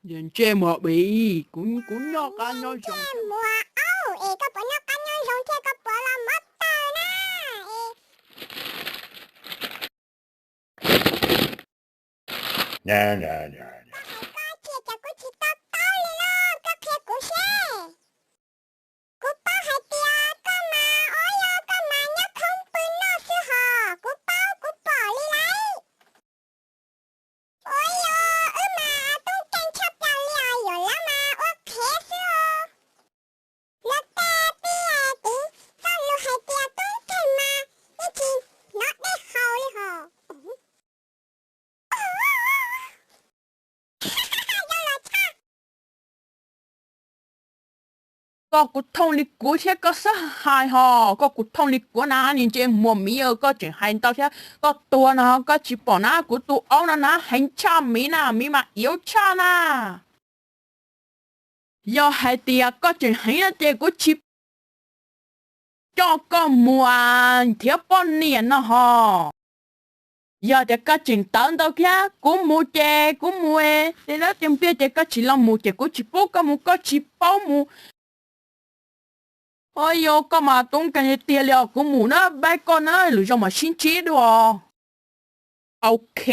Ntsej muag Pis, kuv, kuv noj qab nyob zoo. Muag Aub, es koj puas noj qab nyob zoo thiab koj puas los mob taw na? Koj hais koj tsis cas kuv tsis to taub li los koj qhia kuv seb. Kuv paub hais tias koj mas, ua yog koj mas nyob thoob pw noj xwb hos, kuv paub kuv pom li lauj. Ua yog wb mas tub nkeeg tshaj plaws li os, yuav lawv mas ua qhev xwb os. Lawv tej pib tiv txoj lus hais tias tub nkeeg mas yeej tsis hnov dej haus li hos. Koj kuv thooj li kuv thiab koj xab hais hos, koj kuv thooj li kuv na, niag ntsej muag miv, koj tseem hais ntau thiab koj tuag no koj tsis pom na, kuv tus aub no na heev tshaj miv na, miv mas iab tshaj na. Yog hais tias koj tseem heev no ces kuv tsis coj koj mus nrhiav poj niam no hos. Yog tias koj tseem tawv ntau thiab kuv mus ces kuv mus, ces lawv tias npiaj ces koj tsis los mus ces kuv tsis pub koj mus, koj tsis paub mus. Ua yog koj mas tub nkeeg tiag li os, kuv mus na, bye koj na, lwm zaus mam sib ntsib dua. Ok.